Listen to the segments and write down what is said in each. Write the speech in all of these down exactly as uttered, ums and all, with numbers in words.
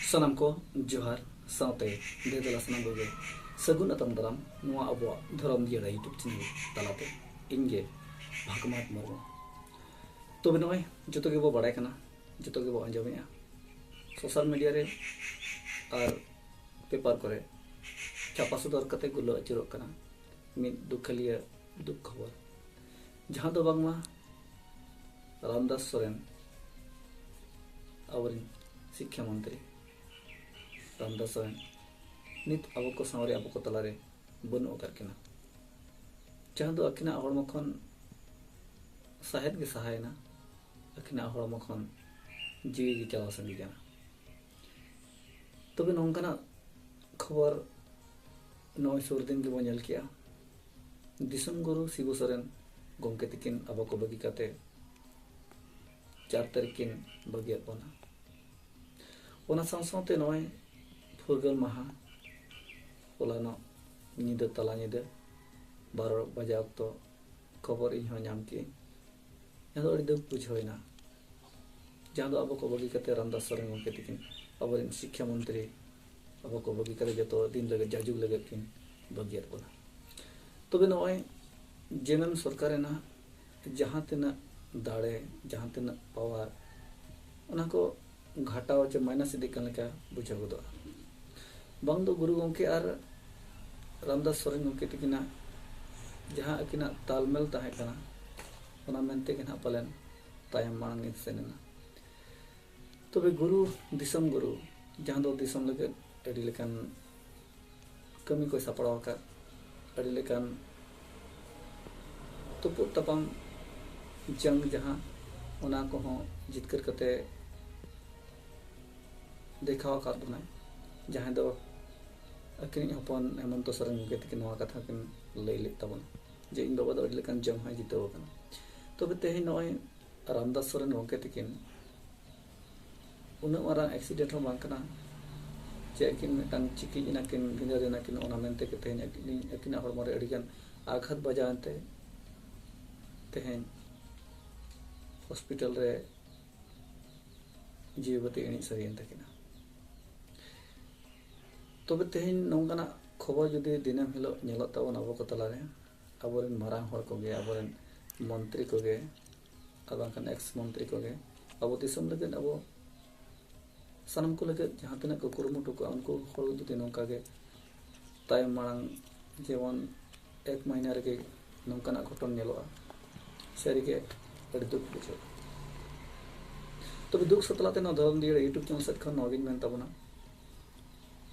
ᱥᱟᱱᱟᱢ ᱠᱚ ᱡᱚᱦᱟᱨ, ᱥᱟᱶᱛᱮ ᱫᱮ ᱫᱮᱞᱟ ᱥᱟᱱᱟᱢ ᱠᱚᱜᱮ ᱥᱟᱹᱜᱩᱱ ᱟᱛᱟᱝ ᱫᱟᱨᱟᱢ ᱱᱚᱣᱟ ᱟᱵᱚᱣᱟᱜ ᱫᱷᱚᱨᱚᱢ ᱡᱤᱭᱟᱹᱲᱟ YouTube ᱪᱮᱱᱮᱞ ᱛᱟᱞᱟᱛᱮ᱾ ᱤᱧ ᱜᱮ ᱵᱷᱟᱜᱽᱢᱟᱛ ᱢᱩᱨᱢᱩ᱾ ᱛᱚᱵᱮ ᱱᱚᱜᱼᱚᱭ ᱡᱚᱛᱚ ᱜᱮᱵᱚ ᱵᱟᱲᱟᱭ ᱠᱟᱱᱟ, ᱡᱚᱛᱚ ᱜᱮᱵᱚ ᱟᱸᱡᱚᱢᱮᱜᱼᱟ, ᱥᱳᱥᱟᱞ ᱢᱤᱰᱤᱭᱟ ᱨᱮ ᱟᱨ ᱯᱮᱯᱟᱨ ᱠᱚᱨᱮ ᱪᱷᱟᱯᱟ ᱥᱚᱫᱚᱨ ᱠᱟᱛᱮ ᱜᱩᱞᱟᱹ ᱟᱹᱪᱩᱨᱚᱜ ᱠᱟᱱᱟ ᱢᱤᱫ ᱫᱩᱠᱷᱟᱹᱞᱤᱭᱟᱹ ᱫᱩᱠ ᱠᱷᱚᱵᱚᱨ, ᱡᱟᱦᱟᱸ ᱫᱚ ᱵᱟᱝᱢᱟ ᱨᱟᱢᱫᱟᱥ ᱥᱚᱨᱮᱱ, ᱟᱵᱚᱨᱮᱱ ᱥᱤᱠᱠᱷᱟ ᱢᱚᱱᱛᱨᱤ ᱨᱟᱢᱫᱟᱥ ᱥᱚᱨᱮᱱ ᱱᱤᱛ ᱟᱵᱚ ᱠᱚ ᱥᱟᱶᱨᱮ, ᱟᱵᱚ ᱠᱚ ᱛᱟᱞᱟᱨᱮ ᱵᱟᱹᱱᱩᱜ ᱟᱠᱟᱫ ᱠᱤᱱᱟ, ᱡᱟᱦᱟᱸ ᱫᱚ ᱟᱹᱠᱤᱱᱟᱜ ᱦᱚᱲᱢᱚ ᱠᱷᱚᱱ ᱥᱟᱦᱮᱫ ᱜᱮ ᱥᱟᱦᱟᱭᱮᱱᱟ, ᱟᱹᱠᱤᱱᱟᱜ ᱦᱚᱲᱢᱚ ᱠᱷᱚᱱ ᱡᱤᱣᱤ ᱜᱮ ᱪᱟᱞᱟᱣ ᱥᱟᱺᱜᱤᱧ ᱠᱟᱱᱟ᱾ ᱛᱚᱵᱮ ᱱᱚᱝᱠᱟᱱᱟᱜ ᱠᱷᱚᱵᱚᱨ ᱱᱚᱜᱼᱚᱭ ᱥᱩᱨ ᱫᱤᱱ ᱜᱮᱵᱚᱱ ᱧᱮᱞ ᱠᱮᱜᱼᱟ, ᱫᱤᱥᱚᱢ ᱜᱩᱨᱩ ᱥᱤᱵᱩ ᱥᱚᱨᱮᱱ ᱜᱚᱢᱠᱮ ᱛᱤᱠᱤᱱ ᱟᱵᱚ ᱠᱚ ᱵᱟᱹᱜᱤ ᱠᱟᱛᱮ ᱪᱟᱨ ᱛᱟᱹᱨᱤᱠᱷ ᱠᱤᱱ ᱵᱟᱹᱜᱤᱭᱟᱫ ᱵᱚᱱᱟ᱾ ᱚᱱᱟ ᱥᱟᱶ ᱥᱟᱶᱛᱮ ᱱᱚᱜᱼᱚᱭ ᱯᱷᱩᱨᱜᱟᱹᱞ ᱢᱟᱦᱟ ᱦᱚᱞᱟᱱᱚᱜ ᱧᱤᱫᱟᱹ, ᱛᱟᱞᱟ ᱧᱤᱫᱟᱹ ᱵᱟᱨᱚ ᱵᱟᱡᱟ ᱚᱠᱛᱚ ᱠᱷᱚᱵᱚᱨ ᱤᱧ ᱦᱚᱸ ᱧᱟᱢ ᱠᱮᱜᱼᱟᱹᱧ, ᱡᱟᱦᱟᱸ ᱫᱚ ᱟᱹᱰᱤ ᱫᱩᱠ ᱵᱩᱡᱷᱟᱹᱣ ᱮᱱᱟ, ᱡᱟᱦᱟᱸ ᱫᱚ ᱟᱵᱚ ᱠᱚ ᱵᱟᱹᱜᱤ ᱠᱟᱛᱮ ᱨᱟᱢᱫᱟᱥ ᱥᱚᱨᱮᱱ ᱜᱚᱢᱠᱮ ᱛᱤᱠᱤᱱ, ᱟᱵᱚᱨᱮᱱ ᱥᱤᱠᱠᱷᱟ ᱢᱚᱱᱛᱨᱤ, ᱟᱵᱚ ᱠᱚ ᱵᱟᱹᱜᱤ ᱠᱟᱛᱮ ᱡᱚᱛᱚ ᱫᱤᱱ ᱞᱟᱹᱜᱤᱫ, ᱡᱟᱡᱩᱜᱽ ᱞᱟᱹᱜᱤᱫ ᱠᱤᱱ ᱵᱟᱹᱜᱤᱭᱟᱫ ᱵᱚᱱᱟ᱾ ᱛᱚᱵᱮ ᱱᱚᱜᱼᱚᱭ ᱡᱮ ᱮᱢ ᱮᱢ ᱥᱚᱨᱠᱟᱨ ᱨᱮᱱᱟᱜ ᱡᱟᱦᱟᱸ ᱛᱤᱱᱟᱹᱜ ᱫᱟᱲᱮ, ᱡᱟᱦᱟᱸ ᱛᱤᱱᱟᱹᱜ ᱯᱟᱣᱟᱨ, ᱚᱱᱟ ᱠᱚ ᱜᱷᱟᱴᱟᱣ ᱪᱮ ᱢᱟᱭᱱᱟᱥ ᱤᱫᱤᱜ ᱠᱟᱱ ᱞᱮᱠᱟ ᱵᱩᱡᱷᱟᱹᱣ ᱜᱚᱫᱚᱜᱼᱟ᱾ ᱵᱟᱝ ᱫᱚ ᱜᱩᱨᱩ ᱜᱚᱢᱠᱮ ᱟᱨ ᱨᱟᱢᱫᱟᱥ ᱥᱚᱨᱮᱱ ᱜᱚᱢᱠᱮ ᱛᱟᱹᱠᱤᱱᱟᱜ ᱡᱟᱦᱟᱸ ᱟᱹᱠᱤᱱᱟᱜ ᱛᱟᱞᱢᱮᱞ ᱛᱟᱦᱮᱸ ᱠᱟᱱᱟ, ᱚᱱᱟ ᱢᱮᱱᱛᱮ ᱜᱮ ᱱᱟᱦᱟᱜ ᱯᱟᱞᱮᱱ ᱛᱟᱭᱚᱢ ᱢᱟᱲᱟᱝ ᱠᱤᱱ ᱥᱮᱱ ᱮᱱᱟ᱾ ᱛᱚᱵᱮ ᱜᱩᱨᱩ, ᱫᱤᱥᱚᱢ ᱜᱩᱨᱩ, ᱡᱟᱦᱟᱸ ᱫᱚ ᱫᱤᱥᱚᱢ ᱞᱟᱹᱜᱤᱫ ᱟᱹᱰᱤ ᱞᱮᱠᱟᱱ ᱠᱟᱹᱢᱤ ᱠᱚᱭ ᱥᱟᱯᱲᱟᱣ ᱟᱠᱟᱫ, ᱟᱹᱰᱤ ᱞᱮᱠᱟᱱ ᱛᱩᱯᱩᱫ ᱛᱟᱯᱟᱢ ᱡᱟᱝ ᱡᱟᱦᱟᱸ, ᱚᱱᱟ ᱠᱚᱦᱚᱸ ᱡᱤᱛᱠᱟᱹᱨ ᱠᱟᱛᱮ ᱫᱮᱠᱷᱟᱣ ᱟᱠᱟᱫ ᱵᱚᱱᱟᱭ, ᱡᱟᱦᱟᱸᱭ ᱫᱚ ᱟᱹᱠᱤᱱᱤᱡ ᱦᱚᱯᱚᱱ ᱦᱮᱢᱚᱱᱛᱚ ᱥᱚᱨᱮᱱ ᱜᱚᱢᱠᱮ ᱛᱟᱹᱠᱤᱱ ᱱᱚᱣᱟ ᱠᱟᱛᱷᱟ ᱠᱤᱱ ᱞᱟᱹᱭ ᱞᱮᱫ ᱛᱟᱵᱚᱱᱟ ᱡᱮ ᱤᱧ ᱵᱟᱵᱟ ᱫᱚ ᱟᱹᱰᱤ ᱞᱮᱠᱟᱱ ᱡᱟᱝ ᱦᱚᱸᱭ ᱡᱤᱛᱟᱹᱣ ᱟᱠᱟᱱᱟ᱾ ᱛᱚᱵᱮ ᱛᱮᱦᱮᱧ ᱱᱚᱜᱼᱚᱭ ᱨᱟᱢᱫᱟᱥ ᱥᱚᱨᱮᱱ ᱜᱚᱢᱠᱮ ᱛᱟᱹᱠᱤᱱ ᱩᱱᱟᱹᱜ ᱢᱟᱨᱟᱝ ᱮᱠᱥᱤᱰᱮᱱᱴ ᱦᱚᱸ ᱵᱟᱝ ᱠᱟᱱᱟ ᱡᱮ ᱟᱹᱠᱤᱱ ᱢᱤᱫᱴᱟᱝ ᱪᱤᱠᱤᱡ ᱮᱱᱟᱠᱤᱱ, ᱵᱷᱤᱸᱫᱟᱹᱲ ᱮᱱᱟᱠᱤᱱ, ᱚᱱᱟ ᱢᱮᱱᱛᱮ ᱜᱮ ᱛᱮᱦᱮᱧ ᱟᱹᱠᱤᱱ, ᱟᱹᱠᱤᱱᱟᱜ ᱦᱚᱲᱢᱚ ᱨᱮ ᱟᱹᱰᱤᱜᱟᱱ ᱟᱜᱷᱟᱛ ᱵᱟᱡᱟᱣ ᱮᱱᱛᱮ ᱛᱮᱦᱮᱧ ᱦᱚᱥᱯᱤᱴᱟᱞ ᱨᱮ ᱡᱤᱣᱤ ᱵᱟᱹᱛᱤ ᱤᱬᱤᱡ ᱥᱟᱹᱨᱤᱭᱮᱱ ᱛᱟᱹᱠᱤᱱᱟ᱾ ᱛᱚᱵᱮ ᱛᱮᱦᱮᱧ ᱱᱚᱝᱠᱟᱱᱟᱜ ᱠᱷᱚᱵᱚᱨ ᱡᱩᱫᱤ ᱫᱤᱱᱟᱹᱢ ᱦᱤᱞᱳᱜ ᱧᱮᱞᱚᱜ ᱛᱟᱵᱚᱱ ᱟᱵᱚ ᱠᱚ ᱛᱟᱞᱟᱨᱮ, ᱟᱵᱚᱨᱮᱱ ᱢᱟᱨᱟᱝ ᱦᱚᱲ ᱠᱚᱜᱮ, ᱟᱵᱚᱨᱮᱱ ᱢᱚᱱᱛᱨᱤ ᱠᱚᱜᱮ, ᱟᱨ ᱵᱟᱝᱠᱷᱟᱱ ᱮᱠᱥ ᱢᱚᱱᱛᱨᱤ ᱠᱚᱜᱮ ᱟᱵᱚ ᱫᱤᱥᱚᱢ ᱞᱟᱹᱜᱤᱫ, ᱟᱵᱚ ᱥᱟᱱᱟᱢ ᱠᱚ ᱞᱟᱹᱜᱤᱫ ᱡᱟᱦᱟᱸ ᱛᱤᱱᱟᱹᱜ ᱠᱚ ᱠᱩᱨᱩᱢᱩᱴᱩ ᱠᱚᱜᱼᱟ, ᱩᱱᱠᱩ ᱦᱚᱲ ᱡᱩᱫᱤ ᱱᱚᱝᱠᱟ ᱜᱮ ᱛᱟᱭᱚᱢ ᱢᱟᱲᱟᱝ, ᱡᱮᱢᱚᱱ ᱮᱠ ᱢᱟᱹᱦᱱᱟᱹ ᱨᱮᱜᱮ ᱱᱚᱝᱠᱟᱱᱟᱜ ᱜᱷᱚᱴᱚᱱ ᱧᱮᱞᱚᱜᱼᱟ, ᱥᱟᱹᱨᱤᱜᱮ ᱟᱹᱰᱤ ᱫᱩᱠ ᱵᱩᱡᱷᱟᱹᱜᱼᱟ᱾ ᱛᱚᱵᱮ ᱫᱩᱠ ᱥᱟᱛᱞᱟᱛᱮ ᱱᱚᱣᱟ ᱫᱷᱚᱨᱚᱢ ᱫᱤᱭᱟᱹᱲᱟ YouTube channel ᱥᱮᱫ ᱠᱷᱚᱱ ᱱᱚᱣᱟᱜᱤᱧ ᱢᱮᱱ ᱛᱟᱵᱚᱱᱟ,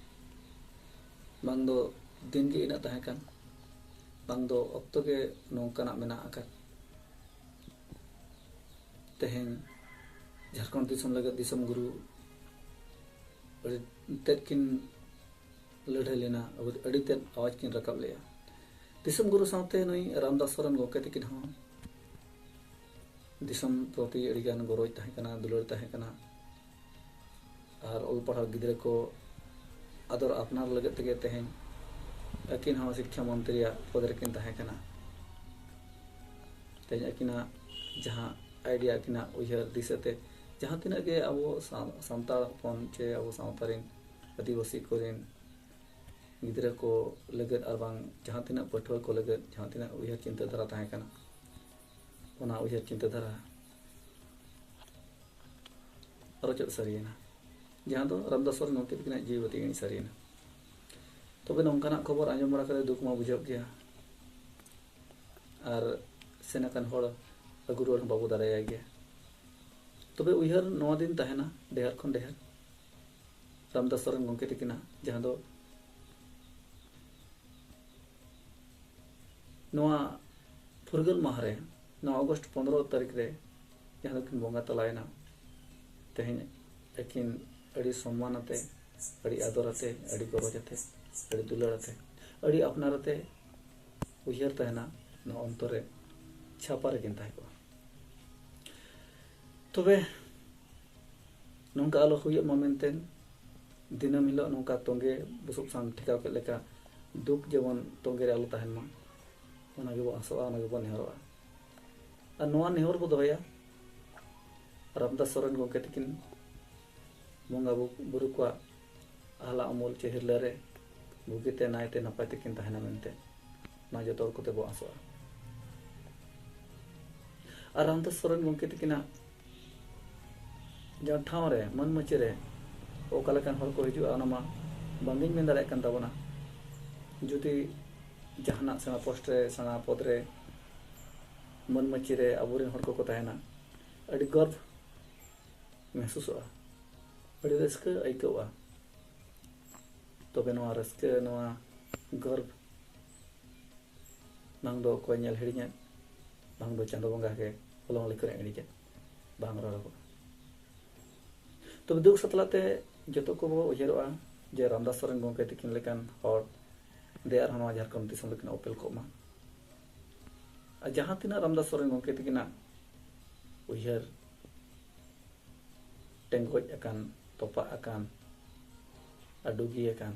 ᱵᱟᱝ ᱫᱚ ᱫᱤᱱ ᱜᱮ ᱤᱱᱟᱹᱜ ᱛᱟᱦᱮᱸ ᱠᱟᱱ, ᱵᱟᱝ ᱫᱚ ᱚᱠᱛᱚ ᱜᱮ ᱱᱚᱝᱠᱟᱱᱟᱜ ᱢᱮᱱᱟᱜ ᱟᱠᱟᱫ᱾ ᱛᱮᱦᱮᱧ ᱡᱷᱟᱲᱠᱷᱚᱸᱰ ᱫᱤᱥᱚᱢ ᱞᱟᱹᱜᱤᱫ ᱫᱤᱥᱚᱢ ᱜᱩᱨᱩ ᱟᱹᱰᱤ ᱛᱮᱫ ᱠᱤᱱ ᱞᱟᱹᱲᱦᱟᱹᱭ ᱞᱮᱱᱟ, ᱟᱹᱰᱤ ᱛᱮᱫ ᱟᱣᱟᱡᱽ ᱠᱤᱱ ᱨᱟᱠᱟᱵ ᱞᱮᱜᱼᱟ᱾ ᱫᱤᱥᱚᱢ ᱜᱩᱨᱩ ᱥᱟᱶᱛᱮ ᱱᱩᱭ ᱨᱟᱢᱫᱟᱥ ᱥᱚᱨᱮᱱ ᱜᱚᱢᱠᱮ ᱛᱟᱹᱠᱤᱱ ᱦᱚᱸ ᱫᱤᱥᱚᱢ ᱯᱨᱚᱛᱤ ᱟᱹᱰᱤᱜᱟᱱ ᱜᱚᱨᱚᱡᱽ ᱛᱟᱦᱮᱸ ᱠᱟᱱᱟ, ᱫᱩᱞᱟᱹᱲ ᱛᱟᱦᱮᱸ ᱠᱟᱱᱟ᱾ ᱟᱨ ᱚᱞ ᱯᱟᱲᱦᱟᱣ ᱜᱤᱫᱽᱨᱟᱹ ᱠᱚ ᱟᱫᱚᱨ ᱟᱯᱱᱟᱨ ᱞᱟᱹᱜᱤᱫ ᱛᱮᱜᱮ ᱛᱮᱦᱮᱧ ᱟᱹᱠᱤᱱ ᱦᱚᱸ ᱥᱤᱠᱠᱷᱟ ᱢᱚᱱᱛᱨᱤᱭᱟᱜ ᱯᱚᱫᱽ ᱨᱮᱠᱤᱱ ᱛᱟᱦᱮᱸ ᱠᱟᱱᱟ᱾ ᱛᱮᱦᱮᱧ ᱟᱹᱠᱤᱱᱟᱜ ᱡᱟᱦᱟᱸ idea, ᱟᱹᱠᱤᱱᱟᱜ ᱩᱭᱦᱟᱹᱨ ᱫᱤᱥᱟᱹᱛᱮ ᱡᱟᱦᱟᱸ ᱛᱤᱱᱟᱹᱜ ᱜᱮ ᱟᱵᱚ ᱥᱟᱶ-, ᱥᱟᱱᱛᱟᱲ ᱦᱚᱯᱚᱱ ᱪᱮ ᱟᱵᱚ ᱥᱟᱶᱛᱟ ᱨᱮᱱ ᱟᱹᱫᱤᱵᱟᱹᱥᱤ ᱠᱚᱨᱮᱱ ᱜᱤᱫᱽᱨᱟᱹ ᱠᱚ ᱞᱟᱹᱜᱤᱫ ᱟᱨ ᱵᱟᱝ ᱡᱟᱦᱟᱸ ᱛᱤᱱᱟᱹᱜ ᱯᱟᱹᱴᱷᱩᱣᱟᱹ ᱠᱚ ᱞᱟᱹᱜᱤᱫ ᱡᱟᱦᱟᱸ ᱛᱤᱱᱟᱹᱜ ᱩᱭᱦᱟᱹᱨ ᱪᱤᱱᱛᱟᱹ ᱫᱷᱟᱨᱟ ᱛᱟᱦᱮᱸ ᱠᱟᱱᱟ, ᱚᱱᱟ ᱩᱭᱦᱟᱹᱨ ᱪᱤᱱᱛᱟᱹ ᱫᱷᱟᱨᱟ ᱨᱚᱪᱚᱫ ᱥᱟᱹᱨᱤᱭᱮᱱᱟ, ᱡᱟᱦᱟᱸ ᱫᱚ ᱨᱟᱢᱫᱟᱥ ᱥᱚᱨᱮᱱ ᱜᱚᱢᱠᱮ ᱛᱟᱹᱠᱤᱱᱟᱜ ᱡᱤᱣᱤ ᱵᱟᱹᱛᱤ ᱤᱬᱤᱡ ᱥᱟᱹᱨᱤᱭᱮᱱᱟ᱾ ᱛᱚᱵᱮ ᱱᱚᱝᱠᱟᱱᱟᱜ ᱠᱷᱚᱵᱚᱨ ᱟᱸᱡᱚᱢ ᱵᱟᱲᱟ ᱠᱟᱛᱮ ᱫᱩᱠ ᱢᱟ ᱵᱩᱡᱷᱟᱹᱜ ᱜᱮᱭᱟ, ᱟᱨ ᱥᱮᱱ ᱟᱠᱟᱱ ᱦᱚᱲ ᱟᱹᱜᱩ ᱨᱩᱣᱟᱹᱲ ᱦᱚᱸ ᱵᱟᱵᱚ ᱫᱟᱲᱮᱭᱟᱭ ᱜᱮᱭᱟ᱾ ᱛᱚᱵᱮ ᱩᱭᱦᱟᱹᱨ ᱱᱚᱣᱟ ᱫᱤᱱ ᱛᱟᱦᱮᱱᱟ ᱰᱷᱮᱨ ᱠᱷᱚᱱ ᱰᱷᱮᱨ ᱨᱟᱢᱫᱟᱥ ᱥᱚᱨᱮᱱ ᱜᱚᱢᱠᱮ ᱛᱟᱹᱠᱤᱱᱟᱜ, ᱡᱟᱦᱟᱸ ᱫᱚ ᱱᱚᱣᱟ ᱯᱷᱩᱨᱜᱟᱹᱞ ᱢᱟᱦᱟ ᱨᱮ, ᱱᱚᱣᱟ ᱚᱜᱚᱥᱴ ᱯᱚᱱᱨᱚ ᱛᱟᱹᱨᱤᱠᱷ ᱨᱮ ᱡᱟᱦᱟᱸ ᱫᱚᱠᱤᱱ ᱵᱚᱸᱜᱟ ᱛᱟᱞᱟᱭᱮᱱᱟ, ᱛᱮᱦᱮᱧ ᱟᱹᱠᱤᱱ ᱟᱹᱰᱤ ᱥᱚᱱᱢᱟᱱ ᱟᱛᱮ, ᱟᱹᱰᱤ ᱟᱫᱚᱨ ᱟᱛᱮ, ᱟᱹᱰᱤ ᱜᱚᱨᱚᱡᱽ ᱟᱛᱮ, ᱟᱹᱰᱤ ᱫᱩᱞᱟᱹᱲ ᱟᱛᱮ, ᱟᱹᱰᱤ ᱟᱯᱱᱟᱨ ᱟᱛᱮ ᱩᱭᱦᱟᱹᱨ ᱛᱟᱦᱮᱱᱟ, ᱱᱚᱣᱟ ᱚᱱᱛᱚᱨ ᱨᱮ ᱪᱷᱟᱯᱟ ᱨᱮᱠᱤᱱ ᱛᱟᱦᱮᱸ ᱠᱚᱜᱼᱟ᱾ ᱛᱚᱵᱮ ᱱᱚᱝᱠᱟ ᱟᱞᱚ ᱦᱩᱭᱩᱜ ᱢᱟ ᱢᱮᱱᱛᱮ ᱫᱤᱱᱟᱹᱢ ᱦᱤᱞᱳᱜ ᱱᱚᱝᱠᱟ ᱛᱚᱸᱜᱮ ᱵᱩᱥᱩᱵ ᱥᱟᱝ ᱴᱷᱮᱠᱟᱣ ᱠᱮᱫ ᱞᱮᱠᱟ ᱫᱩᱠ ᱡᱮᱢᱚᱱ ᱛᱚᱸᱜᱮ ᱨᱮ ᱟᱞᱚ ᱛᱟᱦᱮᱱ ᱢᱟ, ᱚᱱᱟ ᱜᱮᱵᱚᱱ ᱟᱥᱚᱜᱼᱟ, ᱚᱱᱟ ᱜᱮᱵᱚᱱ ᱱᱮᱦᱚᱨᱚᱜᱼᱟ᱾ ᱟᱨ ᱱᱚᱣᱟ ᱱᱮᱦᱚᱨ ᱵᱚ ᱫᱚᱦᱚᱭᱟ ᱨᱟᱢᱫᱟᱥ ᱥᱚᱨᱮᱱ ᱜᱚᱢᱠᱮ ᱛᱟᱹᱠᱤᱱ ᱵᱚᱸᱜᱟ ᱵᱩ-, ᱵᱩᱨᱩ ᱠᱚᱣᱟᱜ ᱟᱦᱞᱟ ᱩᱢᱩᱞ ᱪᱮ ᱦᱤᱨᱞᱟᱹ ᱨᱮ ᱵᱩᱜᱤᱛᱮ ᱱᱟᱭᱛᱮ ᱱᱟᱯᱟᱭ ᱛᱮᱠᱤᱱ ᱛᱟᱦᱮᱱᱟ ᱢᱮᱱᱛᱮ ᱱᱚᱣᱟ ᱡᱚᱛᱚ ᱦᱚᱲ ᱠᱚᱛᱮ ᱵᱚ ᱟᱥᱚᱜᱼᱟ᱾ ᱟᱨ ᱨᱟᱢᱫᱟᱥ ᱥᱚᱨᱮᱱ ᱜᱚᱢᱠᱮ ᱛᱟᱹᱠᱤᱱᱟᱜ ᱡᱟᱦᱟᱸ ᱴᱷᱟᱶ ᱨᱮ, ᱢᱟᱹᱱ ᱢᱟᱹᱪᱤ ᱨᱮ ᱚᱠᱟ ᱞᱮᱠᱟᱱ ᱦᱚᱲ ᱠᱚ ᱦᱤᱡᱩᱜᱼᱟ, ᱚᱱᱟ ᱢᱟ ᱵᱟᱝᱜᱤᱧ ᱢᱮᱱ ᱫᱟᱲᱮᱭᱟᱜ ᱠᱟᱱ ᱛᱟᱵᱚᱱᱟ᱾ ᱡᱩᱫᱤ ᱡᱟᱦᱟᱱᱟᱜ ᱥᱮᱬᱟ ᱯᱳᱥᱴ ᱨᱮ, ᱥᱮᱬᱟ ᱯᱚᱫᱽ ᱨᱮ, ᱢᱟᱹᱱ ᱢᱟᱹᱪᱤ ᱨᱮ ᱟᱵᱚᱨᱮᱱ ᱦᱚᱲ ᱠᱚᱠᱚ ᱛᱟᱦᱮᱱᱟ, ᱟᱹᱰᱤ ᱜᱚᱨᱵᱽ ᱢᱮᱦᱥᱩᱥᱚᱜᱼᱟ, ᱟᱹᱰᱤ ᱨᱟᱹᱥᱠᱟᱹ ᱟᱹᱭᱠᱟᱹᱣᱚᱜᱼᱟ᱾ ᱛᱚᱵᱮ ᱱᱚᱣᱟ ᱨᱟᱹᱥᱠᱟᱹ, ᱱᱚᱣᱟ ᱜᱚᱨᱵᱽ ᱵᱟᱝ ᱫᱚ ᱚᱠᱚᱭ ᱧᱮᱞ ᱦᱤᱲᱤᱧᱮᱫ, ᱵᱟᱝ ᱫᱚ ᱪᱟᱸᱫᱚ ᱵᱚᱸᱜᱟ ᱜᱮ ᱦᱚᱞᱚᱝ ᱞᱤᱠᱷᱚᱱᱮ ᱤᱬᱤᱡᱮᱫ, ᱵᱟᱝ ᱨᱚᱲᱚᱜᱚᱜᱼᱟ᱾ ᱛᱚᱵᱮ ᱫᱩᱠ ᱥᱟᱛᱞᱟᱜ ᱛᱮ ᱡᱚᱛᱚ ᱠᱚᱵᱚ ᱩᱭᱦᱟᱹᱨᱚᱜᱼᱟ ᱡᱮ ᱨᱟᱢᱫᱟᱥ ᱥᱚᱨᱮᱱ ᱜᱚᱢᱠᱮ ᱛᱤᱠᱤᱱ ᱞᱮᱠᱟᱱ ᱦᱚᱲ ᱫᱮ ᱟᱨᱦᱚᱸ ᱱᱚᱣᱟ ᱡᱷᱟᱲᱠᱷᱚᱸᱰ ᱫᱤᱥᱚᱢ ᱨᱮᱠᱤᱱ ᱚᱯᱮᱞ ᱠᱚᱜ ᱢᱟ᱾ ᱟᱨ ᱡᱟᱦᱟᱸ ᱛᱤᱱᱟᱹᱜ ᱨᱟᱢᱫᱟᱥ ᱥᱚᱨᱮᱱ ᱜᱚᱢᱠᱮ ᱛᱤᱠᱤᱱᱟᱜ ᱩᱭᱦᱟᱹᱨ ᱴᱮᱸᱜᱚᱡ ᱟᱠᱟᱱ, ᱛᱚᱯᱟᱜ ᱟᱠᱟᱱ, ᱟᱨ ᱰᱩᱜᱤ ᱟᱠᱟᱱ,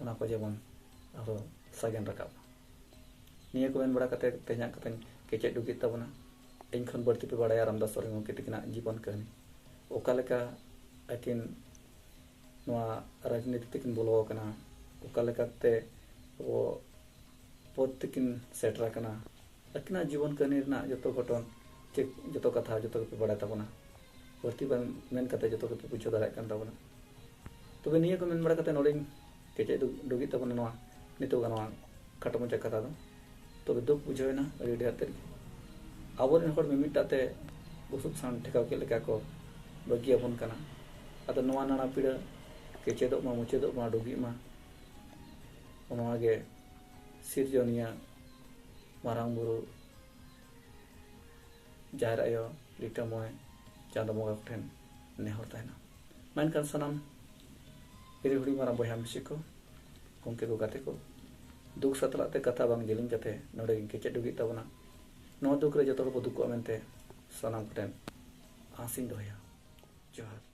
ᱚᱱᱟ ᱠᱚ ᱡᱮᱢᱚᱱ ᱟᱨᱦᱚᱸ ᱥᱟᱜᱮᱱ ᱨᱟᱠᱟᱵ ᱢᱟ᱾ ᱱᱤᱭᱟᱹ ᱠᱚ ᱢᱮᱱ ᱵᱟᱲᱟ ᱠᱟᱛᱮ ᱛᱮᱦᱮᱧᱟᱜ ᱠᱟᱛᱷᱟᱧ ᱠᱮᱪᱮᱫ ᱰᱩᱜᱤᱜ ᱛᱟᱵᱚᱱᱟ᱾ ᱤᱧ ᱠᱷᱚᱱ ᱵᱟᱹᱲᱛᱤ ᱯᱮ ᱵᱟᱲᱟᱭᱟ ᱨᱟᱢᱫᱟᱥ ᱥᱚᱨᱮᱱ ᱜᱚᱢᱠᱮ ᱛᱤᱠᱤᱱᱟᱜ ᱡᱤᱵᱚᱱ ᱠᱟᱹᱦᱱᱤ, ᱚᱠᱟ ᱞᱮᱠᱟ ᱟᱹᱠᱤᱱ ᱱᱚᱣᱟ ᱨᱟᱡᱽᱱᱤᱛᱤ ᱛᱮᱠᱤᱱ ᱵᱚᱞᱚ ᱟᱠᱟᱱᱟ, ᱚᱠᱟ ᱞᱮᱠᱟᱛᱮ ᱟᱵᱚ ᱯᱚᱫ ᱛᱮᱠᱤᱱ ᱥᱮᱴᱮᱨ ᱟᱠᱟᱱᱟ᱾ ᱟᱹᱠᱤᱱᱟᱜ ᱡᱤᱵᱚᱱ ᱠᱟᱹᱦᱱᱤ ᱨᱮᱱᱟᱜ ᱡᱚᱛᱚ ᱜᱷᱚᱴᱚᱱ, ᱪᱮᱫ, ᱡᱚᱛᱚ ᱠᱟᱛᱷᱟ ᱡᱚᱛᱚ ᱜᱮᱯᱮ ᱵᱟᱲᱟᱭ ᱛᱟᱵᱚᱱᱟ᱾ ᱵᱟᱹᱲᱛᱤ ᱵᱟᱝ ᱢᱮᱱ ᱠᱟᱛᱮ ᱡᱚᱛᱚ ᱜᱮᱯᱮ ᱵᱩᱡᱷᱟᱹᱣ ᱫᱟᱲᱮᱭᱟᱜ ᱠᱟᱱ ᱛᱟᱵᱚᱱᱟ᱾ ᱛᱚᱵᱮ ᱱᱤᱭᱟᱹ ᱠᱚ ᱢᱮᱱ ᱵᱟᱲᱟ ᱠᱟᱛᱮ ᱱᱚᱰᱮᱧ ᱠᱮᱪᱮᱫ ᱫᱩ-, ᱰᱩᱜᱤᱜ ᱛᱟᱵᱚᱱᱟ ᱱᱚᱣᱟ ᱱᱤᱛᱚᱜ ᱱᱚᱣᱟ ᱠᱷᱟᱴᱚ ᱢᱟᱪᱷᱟ ᱠᱟᱛᱷᱟ ᱫᱚ᱾ ᱛᱚᱵᱮ ᱫᱩᱠ ᱵᱩᱡᱷᱟᱹᱣ ᱮᱱᱟ ᱟᱹᱰᱤ ᱰᱷᱮᱨ ᱛᱮᱫ ᱜᱮ᱾ ᱟᱵᱚᱨᱮᱱ ᱦᱚᱲ ᱢᱤᱢᱤᱫᱴᱟᱜ ᱛᱮ ᱵᱩᱥᱩᱵ ᱥᱟᱝ ᱴᱷᱮᱠᱟᱣ ᱠᱮᱫ ᱞᱮᱠᱟ ᱠᱚ ᱵᱟᱹᱜᱤᱭᱟᱵᱚᱱ ᱠᱟᱱᱟ᱾ ᱟᱫᱚ ᱱᱚᱣᱟ ᱱᱟᱱᱟ ᱯᱤᱲᱟᱹ ᱠᱮᱪᱮᱫᱚᱜ ᱢᱟ, ᱢᱩᱪᱟᱹᱫᱚᱜ ᱢᱟ, ᱰᱩᱜᱤᱜ ᱢᱟ᱾ ᱱᱚᱣᱟ ᱜᱮ ᱥᱤᱨᱡᱚᱱᱤᱭᱟᱹ ᱢᱟᱨᱟᱝ ᱵᱩᱨᱩ, ᱡᱟᱦᱮᱨ ᱟᱭᱳ, ᱞᱤᱴᱟᱹ ᱢᱚᱬᱮ, ᱪᱟᱸᱫᱚ ᱵᱚᱸᱜᱟ ᱠᱚᱴᱷᱮᱱ ᱱᱮᱦᱚᱨ ᱛᱟᱦᱮᱱᱟ᱾ ᱢᱮᱱᱠᱷᱟᱱ ᱥᱟᱱᱟᱢ ᱦᱤᱨᱤ ᱦᱩᱰᱤᱧ ᱢᱟᱨᱟᱝ ᱵᱚᱭᱦᱟ ᱢᱤᱥᱤ ᱠᱚ, ᱜᱚᱢᱠᱮ ᱠᱚ, ᱜᱟᱛᱮ ᱠᱚ, ᱫᱩᱠ ᱥᱟᱛᱞᱟᱜ ᱛᱮ ᱠᱟᱛᱷᱟ ᱵᱟᱝ ᱡᱮᱞᱮᱧ ᱠᱟᱛᱮ ᱱᱚᱰᱮ ᱜᱤᱧ ᱠᱮᱪᱮᱫ ᱰᱩᱜᱤᱜ ᱛᱟᱵᱚᱱᱟ᱾ ᱱᱚᱣᱟ ᱫᱩᱠ ᱨᱮ ᱡᱚᱛᱚ ᱦᱚᱲ ᱵᱚ ᱫᱩᱠᱚᱜᱼᱟ ᱢᱮᱱᱛᱮ ᱥᱟᱱᱟᱢ ᱠᱚᱴᱷᱮᱱ ᱟᱸᱥᱤᱧ ᱫᱚᱦᱚᱭᱟ᱾ ᱡᱚᱦᱟᱨ᱾